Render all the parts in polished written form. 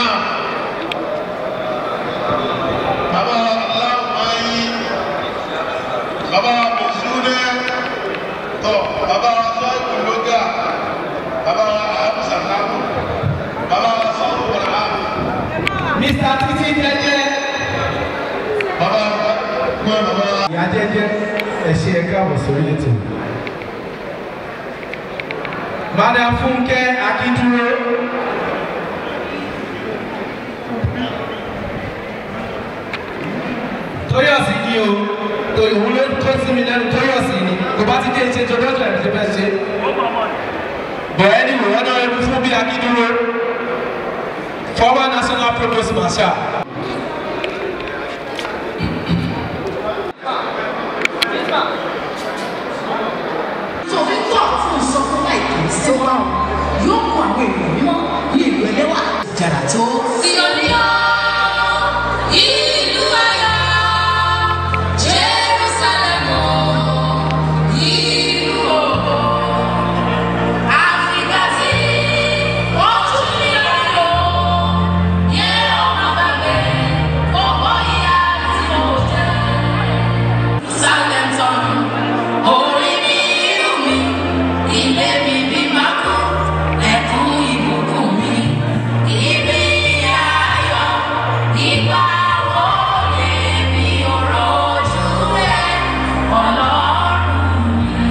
Quran, bàbá Aláwọ̀máyí, bàbá Mọ̀súnẹ́, tọ̀ bàbá Sọ́ọ̀kù Lóga, bàbá Abusalamu, bàbá Sọ́ọ̀kù Quran. Mr. Títí Jẹ́jẹ́. Bàbá gbọ́ bàbá. Ìyá Jẹ́jẹ́, ẹ ṣé, ẹ káàbọ̀ sórí ètò. Madam Fúnkẹ́ Akíndúró. Tóyọ̀sí ni o, torí òun ló kó sí mi lẹ́nu. Tóyọ̀sí ni, kò bá ti dé ṣe introduction ẹ̀ ṣe fẹ́ ṣe. But anyway, Honorable Fúnbí Akíndúró, former national provost marshal. Tó fi tọ́ fún sọ fún láìpẹ́ sí ó bá wọn yóò kó àwọn èèyàn mímọ́ ní ìlú ẹlẹ́wà jàrà tó. Síónì o, ìlú ayọ̀, Jerúsálẹ́mù, ìlú ògo. Àfìgbà tí ojú mi rí o, yẹ ọmọ gbàgbé gbogbo ìyà tí mo jẹ. Jerúsálẹ́mù tọ̀nù, orí mi ìlú mi, ilé mi bí máa kú, ẹkún ìbùkún mi, ibi ayọ̀, ìgbà wo lèmi ò rojú rẹ, Ọlọ́run mi.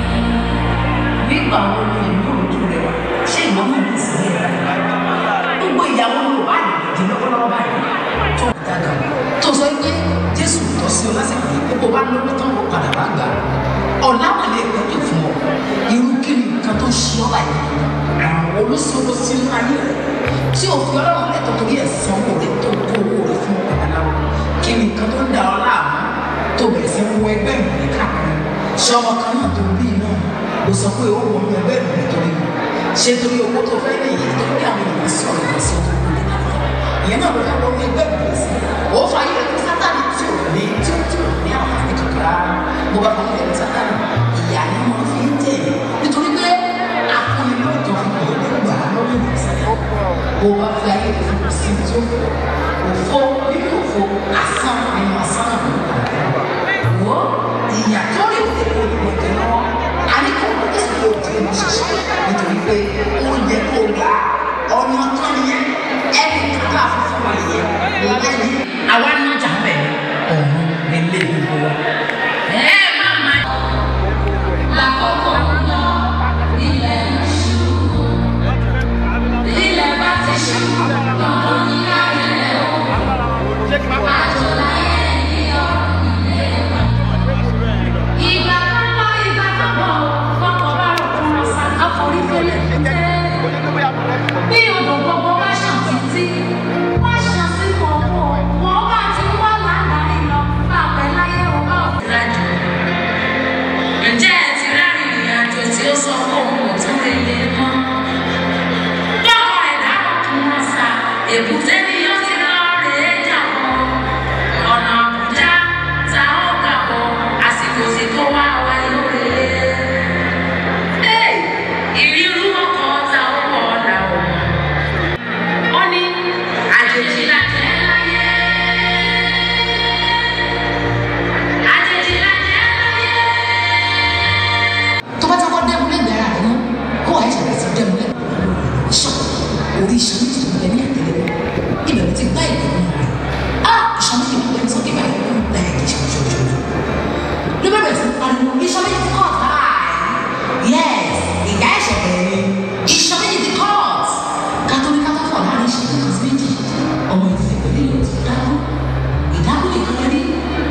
Nígbà wo ni èmi ò rojú rẹ? Ṣé ìwọ náà ní ìsinmi rẹ? Gbogbo ìyàwó ló bá lè di lọ́wọ́lọ́wọ́ báyìí tó ń dàgbà tó sọ pé Jésù tọ́ sí ọ lásìkò yìí pé kó bá lówó tán ó padà wá gbà ọ̀la mà lè gbẹ́jọ́ fún ọ. Irú kí ni nǹkan tó ṣe ọ́ báyìí? Àwọn olóṣòwò sínú ayé rẹ tí o fi Ọlọ́run lẹ́tọ̀ọ́ torí ẹ̀ sanwó rẹ tó kó owó rẹ fún babaláwo. Kí ni nǹkan tó ń da ọ láàmú tó bẹ̀rẹ̀ sí wọ ẹgbẹ́ ìrìnlẹ̀ káàkiri? Ṣé ọmọ kan náà tó bí iná ló sọ pé ó wọnú ẹgbẹ́ ìrìnlẹ̀ torí ṣé torí owó tó fẹ́ ní ìyẹn tó ní àwọn èèyàn sọ̀rọ̀ ìgbà sí ọdún kúlẹ̀ ìyẹn náà ló fẹ́ wọnú ẹgbẹ́ ìrìnlẹ̀ sí? Ó fa ayé rẹ fún Sátánì tí ò ní tí ò ní àǹfààní kankan rárá. Bó bá fa ayé rẹ fún Sátánì, ìyá ni wọ́n fi ń tẹ̀, nítorí pé afúnni lóòótọ́ fi pè é nígbà lọ́wọ́ ìwé Sátánì. Bó bá fi ayé rẹ fún sí tí ó fò òfo nínú òfo, asán nínú asán náà ló padà wọ́. Ìyà tó rí òde kò ní wọ́n jẹ lọ́wọ́. A ní kó wọ́n tẹ̀sí kó di ẹnu ṣiṣẹ́ nítorí pé oúnjẹ kó gbà ọ̀nà kan nìyẹn, ẹni kankan àfúnfún wa nìyẹn láyé. Àwa nájà bẹ̀ ọ̀run nílé gbogbo wa. Ẹ má má lákòókò náà, ilẹ̀ ń ṣú. Ilẹ̀ bá ti ṣú, dandan ní kárẹ̀lẹ̀ o. Àjò láyé ní ọ̀run ilé wa. Ìgbà tó lọ, ìgbà tó bọ̀, fọkàn bá rò fún ọ̀sán, àforífẹ́lẹ́ fúnlẹ̀. Bí odò gbogbo bá ṣàn títí, wọ́n ṣàn sínú ọkọ̀, wọ́n bá ti wá lánàá lọ, bá pẹ́ láyé o bá òfin rájò. Ǹjẹ́ ẹ ti rárìn ìrìn àjò tí ó sọ pé òun ò tún relé mọ́? Báwo ẹ̀dá ọkùnrin wọn sà, èbúté ni yóò ti lọ rèé jà wọ́n. Ọ̀nà Àbújá ta ó gbà wọ, àsìkò tí kò wá wa yóò relé. Ìrírú ọkọ̀ ta ó wọ̀ ọ̀la ò mọ̀. Ó ní àjèjì la jẹ́ láyé. Àjèjì la jẹ́ láyé. Tó bá ti kọ́ dẹ́mu lẹ́gbẹ̀ẹ́ ara rẹ̀ náà, kó wàá ṣẹ̀ṣẹ̀ bẹ̀rẹ̀ sí dẹ́mu lẹ́gbẹ̀ẹ́ iṣan orí. Iṣan méjì tó ń bẹ ní àtẹ́lẹwọ́ ibẹ̀ ló ti gbá ìgbẹ̀rún rẹ̀. Á iṣan méjì tó ń bẹ ní sókè báyìí ń ta ẹ̀jẹ̀ ṣoṣoṣo ló bẹ̀rẹ̀ sí pariwo. Iṣan méjì ti cut báyìí. Yes, ìgbà ẹ̀ṣẹ̀ bẹ̀rẹ̀ ni iṣan méjì ti cut. Kátó ní kátó fọ̀ láàrin ìṣẹ́jú kan sí méjì, ọmọ ìdílé pẹ̀lú ìlú ti dákú. Ìdákú nìkan rí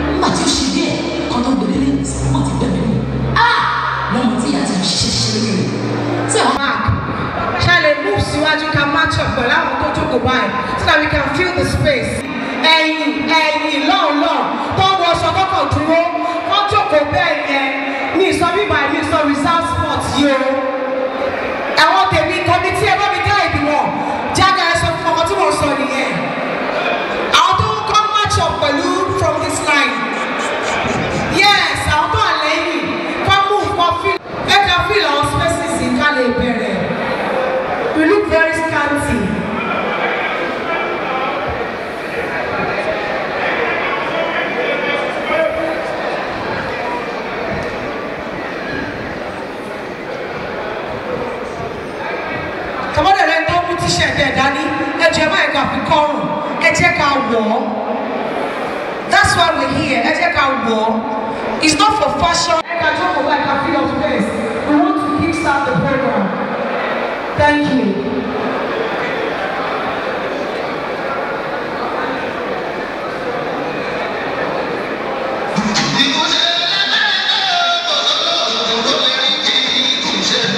nígbà tí ó ṣe díẹ̀ kan tó gbélé lé ìwòsàn, wọ́n ti gbẹ̀mí nù. Ah, lọ́mọ tí ìyá ti fi ṣiṣẹ́ ṣiṣẹ́ lórí rẹ̀ tí àwọn Mark ṣá lè move síwájú ká match up pẹ̀lú àwọn tó jókòó báyìí so that we can fill the space. Ẹ̀yìn ẹ̀yìn lọ́hùn lọ́hùn tó ń wọṣọ kọ́kọ́ dúró, wọ́n jókòó bẹ́ẹ̀ yẹn ní ìsọ bíbá ní ìsọ reserve spot yìí o. Àwọn tèmi committee, ẹ bá mi dá ìgbìmọ̀ jága. Ẹ sọ fún ọkọ tí mo sọ nìyẹn, àwọn tó ń kọ́ match up pẹ̀lú from this line. Yes, àwọn tó wà lẹ́yìn kọ́ move, kọ́ fill ẹ ká fill àwọn spaces yìí ká lè bẹ̀rẹ̀. We look very scanty. wọ̀ ọ́. That's why we're here. Ẹ jẹ́ ká wọ̀ ọ́. It's not for fashion. Ẹ ká jókòó báyìí ká fill up space. We want to kick start the program. Thank you.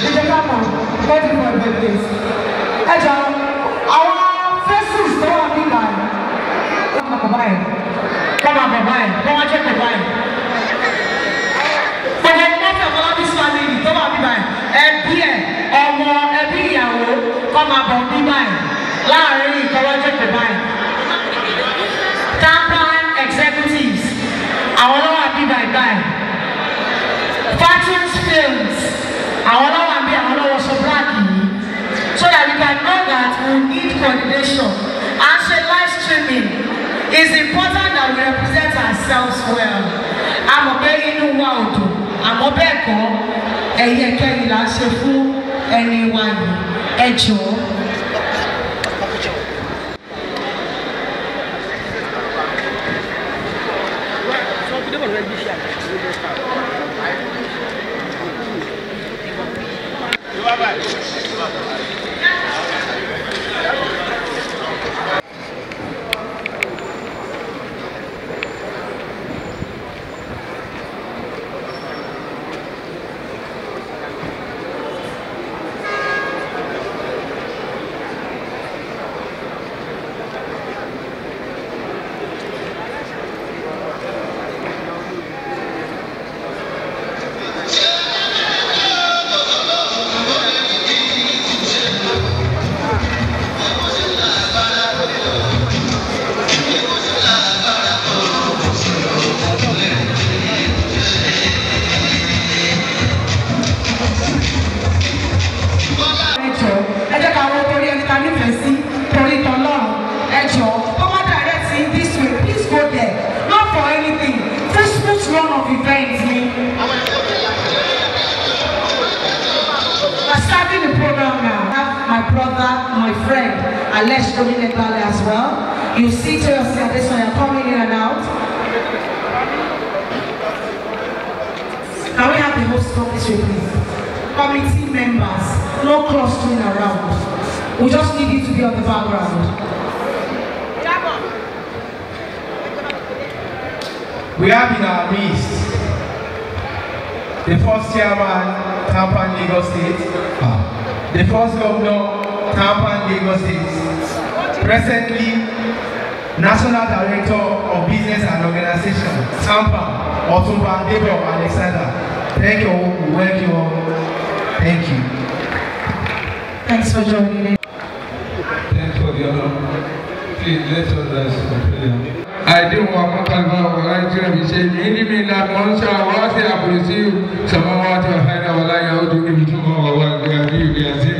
Ẹ jẹ́ ká mọ̀ ready for a please. Ẹ jọ àwọn faces tó wà nígbà yìí. Kọ́ máa bọ̀ báyìí. Kọ́ máa bọ̀ báyìí. Kọ́ wá jókòó báyìí. Gbogbo mọ́tò Afọlábí family tó wà níbà yìí. Ẹbí ẹ̀, ọmọ ẹbí ìyàwó kọ́ máa bọ̀ níbà yìí. Láàárín ìkọ́wá jókòó báyìí. TAMPAN executives, àwọn ló wà níbà yìí báyìí. Fortunes Films, àwọn ló wà bí àwọn ló wọṣọ black yìí. So that we can know that we need coordination. And ṣe live streaming. It's important that we represent ourselves well. A mọ̀ pé inú wa ò dùn, àmọ́ bẹ́ẹ̀ kọ́, ẹ̀yẹ kẹ́yìn là ń ṣe fún ẹni wa yìí. Ẹ jọ̀ọ́. Ẹ jọ̀ọ́, ẹ jẹ́ ká wo torí ẹni ta nífẹ̀ẹ́ sí torí tọlọ́run. Ẹ jọ̀ọ́, kó má direct sí this way, please go there. Not for anything, full smooth run of events ni. We're starting the program now. I have my brother, my friend, Alesh Omilegbale as well. You see Toyosi Adesanya coming in and out. Can we have the host come this way, please? Committee members, no clustering around. We just need you to be on the background. We have in our midst the first chairman, TAMPAN Lagos State, the first governor, TAMPAN Lagos State, presently National Director of Business and Organization, TAMPAN, Otunba Debo Alexander. Thank you all. We welcome you all. Thank you. Thanks for joining in. Thanks for the honor. Please let us rise for prayer. àìdíwọ̀n akọ́kọ̀lùmọ́ wọ̀lá ìtura fi ṣe mí ní mi la mọ̀ ń ṣe àwọn àti àbòrò sí sọmọ́wá tí wọ́n fẹ́ràn wọlá yà ó dún níbi tí wọ́n wà wà gàrí ìrìn àti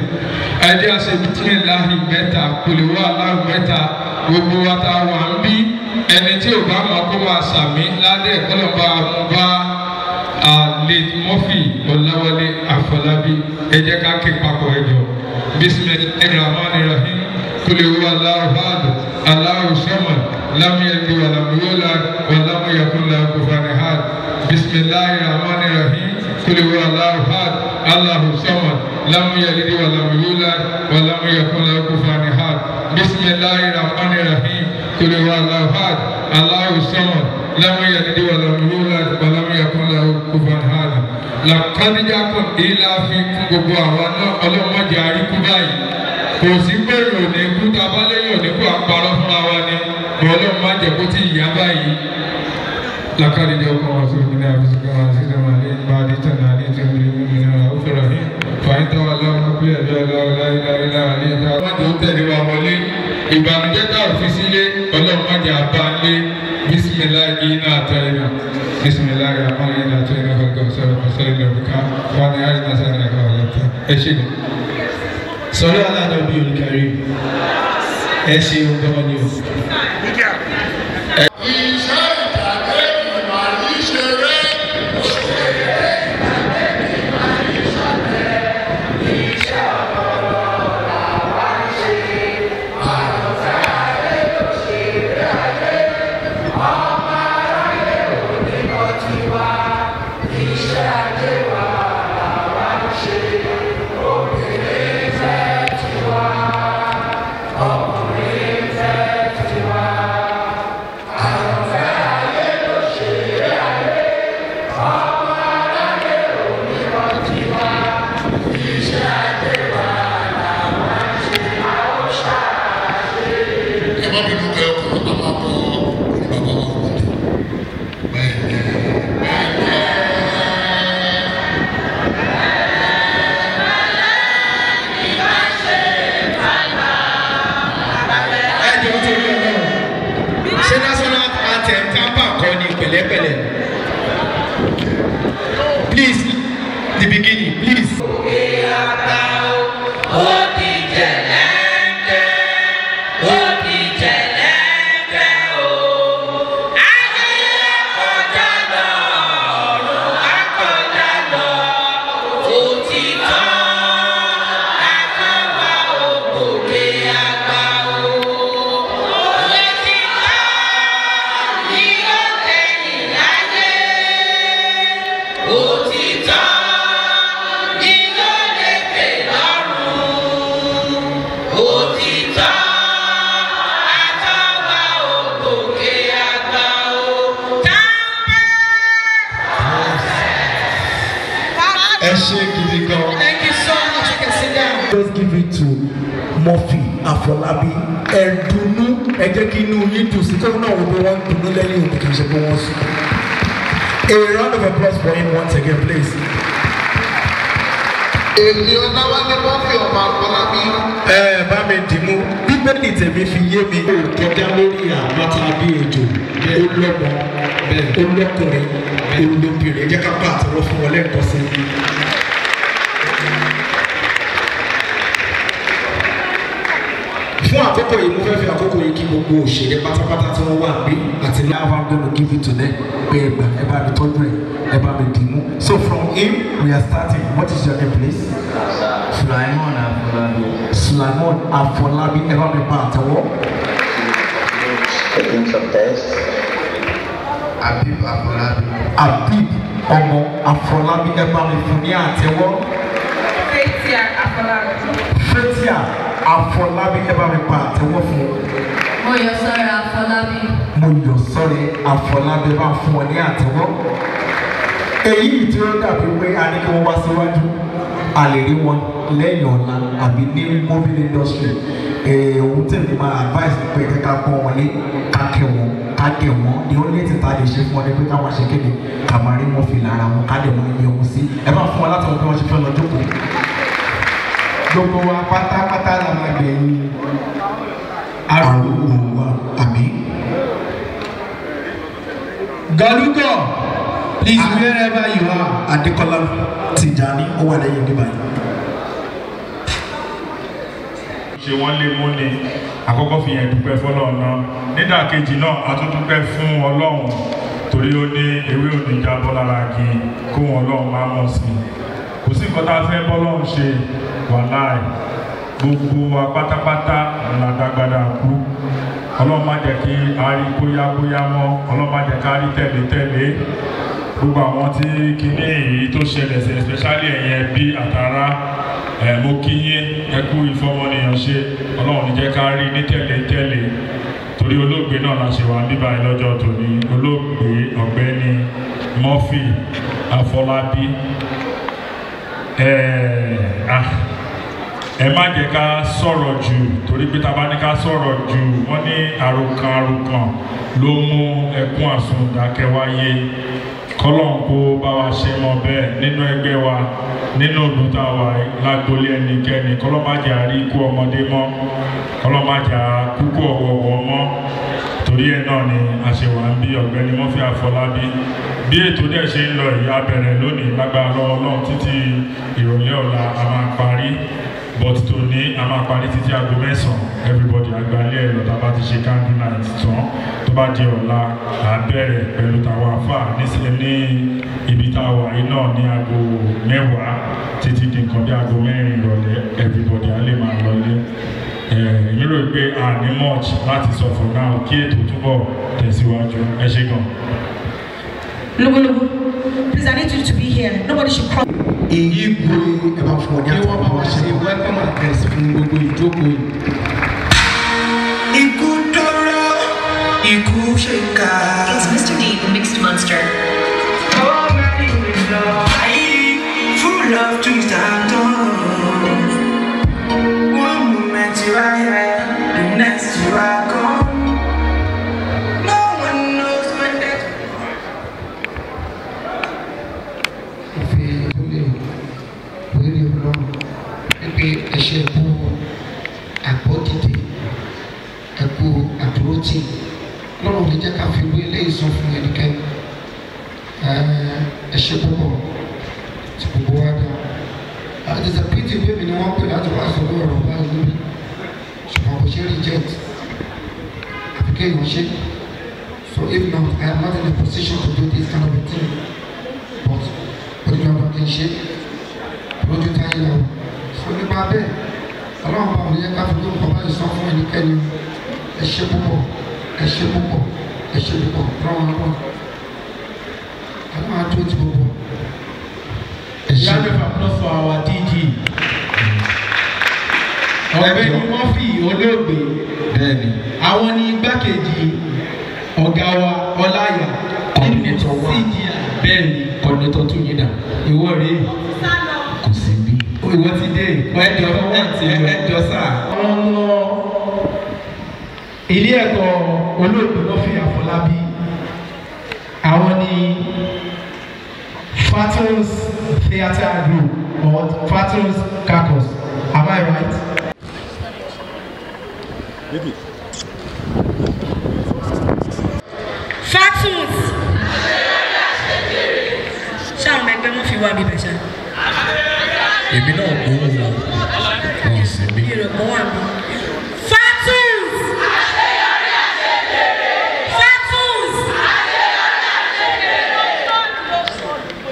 ẹjẹ́ àṣẹ bísímìláhì mẹ́ta kòlèwọ́ aláwọ̀ mẹ́ta gbogbo wa ta wà ń bí ẹni tí ò bá mọ̀ kó máa sàmí ládẹ́ ìkọlọ́ba mú bá late Murphy Ọláwálé Àfọlábí. Ẹ jẹ́ ká ké papọ̀ ẹjọ́ bismillahir rahmanir rahim kòlèwọ́ aláwọ̀ hàdù aláwọ̀ sọ́mọ̀ lam yalid wa lam yulad wa lam yakun lahu kufuwan ahad. Bismillahir rahmanir rahim qul huwa Allahu ahad Allahu samad lam yalid wa lam yulad wa lam yakun lahu kufuwan ahad. Bismillahir rahmanir rahim qul huwa Allahu ahad Allahu samad lam yalid wa lam yulad wa lam yakun lahu kufuwan ahad. Laqad ja'akum ila fi gbogbo àwa náà ọlọ́mọdé àríkú báyìí kò sí pé òní kú tá a bá lẹ́yìn òní kú àparọ́ fúnra wa ni ọlọ́run má jẹ́ kó tí ìyá báyìí. لقد جاءكم رسول من أنفسكم عزيز عليه ما عنتم عليه بالمؤمنين رؤوف رحيم فإن تولوا فقل حسبي الله لا إله إلا هو. Wọ́n jẹ́ ó tẹ̀lé wa wọlé ìbànújẹ́ tá ò fi sílé ọlọ́run má jẹ́ àbá lé bisimilayi iná àtẹ̀yìnà bisimilayi rahman iná àtẹ̀yìnà kọ̀ọ̀kan sọ̀rọ̀ kọ̀ọ̀sẹ̀ ìlọ̀bìkà wọn ni àyìnà sẹ́yìn ẹ̀kọ́ ọ̀lẹ́ta ẹ ṣe gan. Sọlá Aládọ́bí Olùkárí, ẹ ṣeun gan ni o. Iṣẹ́ ìtàgé ìmọ̀ àríṣeré. pẹ̀lẹ́pẹ̀lẹ́. Please, the beginning, please. Thank you so much. You can sit down. Just give it to Murphy Afolabi. Ẹ̀dùnú ẹ jẹ́ kí inú yín dùn sí kóun náà wò pé wọ́n ń dunnú lẹ́yìn òbí kì í ṣe pé wọ́n sùn. A round of applause for him once again, please. Èmi Ọláwálé Murphy ọmọ Afọlábí. Ẹ bá mi dìmú, Bíbélì tèmi fi yé mi. Ó kọjá lórí àpáta bí ejò, ó lọ́mọ, ó lọ́kùnrin, ó lóbìnrin. Ẹ jẹ́ ká pa àtẹ̀wọ́ fún wọn lẹ́ẹ̀kan sí i. Fún àkókò yìí, mo fẹ́ fi àkókò yìí kí gbogbo òṣèré pátápátá tí wọ́n wà bí àti now I'm gonna give it to them pé ẹ gbà ẹ bá mi tọ́jú ẹ ẹ bá mi dìímú. So from him we are starting. What is your name, please? Sulaimon Afolabi. Sulaimon Afolabi, ẹ bá mi pa àtẹ́wọ́. The Kings of Test. Habib Afolabi. Habib ọmọ Afolabi, ẹ bá mi fún ní àtẹ́wọ́. Fathia Afolabi. Fathia Afolabi, ẹ bá mi pa àtẹ́wọ́ fún un. Mọ́yọ̀sọ́rẹ́ Afọlábí. Mọ́yọ̀sọ́rẹ́ Afọlábí, bá fún ọ ní àtẹ́wọ́. Èyí tí ó dàbí pé a ní kí wọ́n wá síwájú, a lè rí wọn lẹ́yìn ọ̀la àbí ní movie industry. Ohun tèmi máa advice pé ká pọ́n wọn lé, ká kẹ́ wọn, ká gẹ̀ wọ́n. Ní ó lé títa lè ṣe fún ọ ní pé ká máa ṣe kéde, ká máa rí wọn fi lára wọn, ká lè máa yẹ wọn sí. Ẹ bá fún wọn láti wọn bí wọ́n ṣe fẹ́ lọ jókòó. Gbogbo wa pátápátá la máa gbẹ̀yìn arúgbó wa, àmín. Galugo, please, wherever you are. Adekola Tijani ó wà lẹ́yìn ní báyìí. Ṣé wọ́n lè mú ni àkọ́kọ́ fi yẹn dúpẹ́ fọlọ́run náà, nídàkejì náà a tún dúpẹ́ fún Ọlọ́run torí ó ní ewé òní jábọ́ lára igi kó wọn Ọlọ́run máa mọ̀ sí i. Kò sí nǹkan tá a fẹ́ bọ́lọ́run ṣe, wàláì gbogbo wa pátápátá ńlá dágbádá kú. Ọlọ́run má jẹ́ kí a rí bóyábóyá mọ́, Ọlọ́run má jẹ́ ká rí tẹ̀lé-tẹ̀lé. Gbogbo àwọn tí kinní èyí tó ṣẹlẹ̀ sí, especially ẹ̀yin ẹbí àtàrà, ẹ̀ mo kí yín ẹ kú ìfọmọnìyàn ṣe. Ọlọ́run ní jẹ́ ká rí ní tẹ̀lé-tẹ̀lé torí olóògbé náà la ṣe wà bíbá ẹ lọ́jọ́ tòní, olóògbé ọ̀gbẹ́ni Murphy Afọlábí. Ẹ má jẹ́ ká sọ̀rọ̀ jù torí pé tá a bá ní ká sọ̀rọ̀ jù, wọ́n ní àròkàn àròkàn ló mú ẹkún àsundàkẹ́ wáyé. Kọ́lọ́n kó bá wa ṣe mọ́ bẹ́ẹ̀ nínú ẹgbẹ́ wa, nínú ìlú tá a wà lágbolé ẹnikẹ́ni. Kọ́lọ́n má jẹ́ àrí ikú ọmọdé mọ́, kọ́lọ́n má jẹ́ àkúkú ọ̀wọ̀ọ̀wọ̀ mọ́. Torí ẹ̀ náà ni a ṣe wà ń bí ọ̀gbẹ́ni Murphy Afọlábí. Bí ètò dẹ̀ ṣe ń lọ yìí, a bẹ̀rẹ̀ lónìí lágbára lọ́wọ́ Ọlọ́run títí ìrọ̀lẹ́ ọ̀la a máa parí, but tòní a máa parí títí aago 9. Everybody àgbálẹ̀ ẹ̀ lọ tá a bá ti ṣe candle night tán. Tó bá di ọ̀la à bẹ̀rẹ̀ pẹ̀lú tàwa àfà ní ibi tá a wà yìí náà ní aago 10 títí di nǹkan bí aago 4 ìrọ̀lẹ́. Everybody á lè máa lọlé. Èmi rò pé a ní much láti sọ for now kí ètò túbọ̀ tẹ̀síwájú. Ẹ ṣé gan. Lugulugu, please, I need you to be here. Nobody should cross. Igwe, ẹ bá fún ọ ní Kí wọ́n bá wa ṣe welcome address fún gbogbo ìjókòó yìí. Ikú dọ́rọ́, ikú ṣe ká. It's Mr. D, the Mixed Monster. Full of twists and turns. One moment you are here, the next you are gone. No one knows when death. Òfin tó lè wéré Ọlọ́run wípé ẹ ṣe kú àgbọ́dìde, ẹ kú àdúrótì. Ọlọ́run ò ní jẹ́ ká fi wé eléyìí sọ fún ẹnikẹ́ni. Ẹ ṣé púpọ̀ tí gbogbo wa dá. It is a pity pé mi ni wọ́n pè láti wá sọ lórí ọ̀rọ̀ báyìí níbí, ṣùgbọ́n kò ṣe reject àfi kéèyàn ṣe. So if not, I am not in a position to do this kind of a thing, but ó ní dandan kí n ṣe lójú táyé lọ. So nípa bẹ́ẹ̀, Ọlọ́run bá òní yẹ ká fi lóko báyìí sọ fún ẹnikẹ́ni. Ẹ ṣé púpọ̀, ẹ ṣé púpọ̀, ẹ ṣé púpọ̀. Ọlọ́run ọlọ́run ọlọ́run á dúró ti gbogbo. Round of applause for our DG. Ọ̀gbẹ́ni Murphy olóògbé. Bẹ́ẹ̀ni. Àwọn ni igbákejì ọ̀gá wa Ọláyà. Coordinator wa. Bẹ́ẹ̀ni. Coordinator tún yín dà. Ìwọ rèé. Kò sí bí. Ìwọ ti dé. Ẹjọ́ sá. Àwọn ọmọ ilé ẹ̀kọ́ olóògbé Murphy Àfọlábí. Àwọn ni Fatons Theatre Group or Fatons Caucus. Am I right? Fatons. Ṣé àwọn ẹgbẹ́ mọ́ fi wá mi bẹ̀ ṣá? Èmi náà gbóhùn wọn, wọn sì bí. Ìrọ̀pọ̀ wà mí. Fatons. Fatons.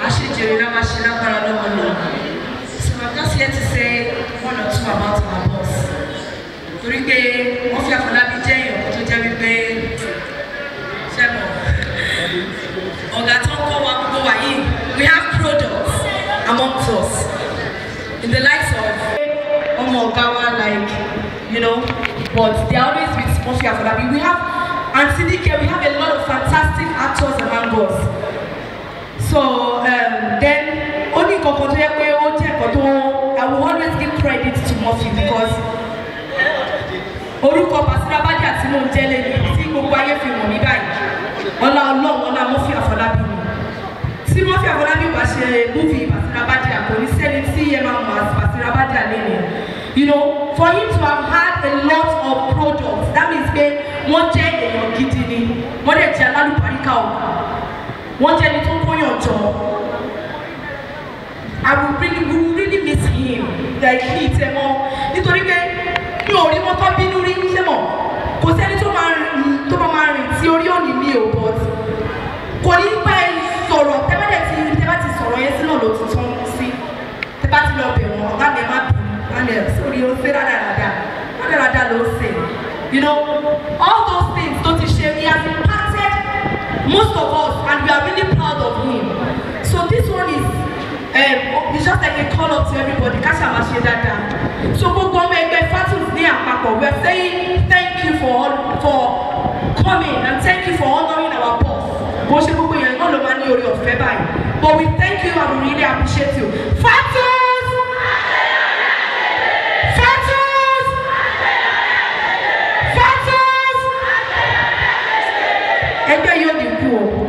Àṣejèrè náà máa ṣe lágbára lọ́wọ́ lọ. So I'm just here to say one or two about our boss. Torí pé Murphy Àfọlábí jẹ́ èèyàn kan tó jẹ́ wípé ṣẹ́mọ̀ ọ̀gá tó ń kọ́ wa gbogbo wa yìí, we have products amongst us in the likes of ọmọ ọ̀gá wa, like, you know, but they are always with Murphy Àfọlábí. We have Aunty Nike, we have a lot of fantastic actors among us. So then ó ní nǹkan kan tó yẹ pé ó jẹ́ nǹkan tó I will always give credit to Murphy, because orúkọ Basira Badia tí mò ń jẹ́ lẹ́nu tí gbogbo ayé fi mọ̀ mí báyìí, ọlá Ọlọ́run, ọlá Murphy Àfọlábí ni. Tí Murphy Àfọlábí bá ṣe movie Basira Badia, kò ní sẹ́ni tí ẹ máa mọ̀ as Basira Badia lẹ́nu. You know, for him to have had a lot of products, that means pé wọ́n jẹ́ èèyàn gidi ni, wọ́n dẹ̀ jẹ́ alálùbáríkà ọ̀gá, wọ́n jẹ́ ẹni tó ń kóyàn jọ. I will really, we will really miss him. Like he tẹ̀ mọ́, nítorí pé mi ò rí wọn tó bínú rí, ṣé mọ̀, kò sẹ́ni tó máa rìn tí orí òní mi ò, but kò ní bá ẹ sọ̀rọ̀. Tẹ́bá ti sọ̀rọ̀ yẹn sínú ló ti tán sí, tẹ́bá ti lọ bẹ̀ wọ́n, ọ̀gá mi ẹ má bínú, ọ̀gá mi ẹ sórí ó ṣe rádaràda rádaràda ló ṣe. You know, all those things tó ti ṣe, he has impacted most of us and we are really proud of him. So this one is it's just like a call up to everybody, ká ṣàmà ṣe dáadáa. So gbogbo ọmọ ẹgbẹ́ Fatons ní àpapọ̀, we are saying thank you for coming and thank you for honouring our boss. Bó ṣe gbogbo èèyàn náà ló máa ní orí ọ̀fẹ́ báyìí, but we thank you and we really appreciate you. Fatons! Fatons! Fatons! Ẹgbẹ́ yóò dínkù o.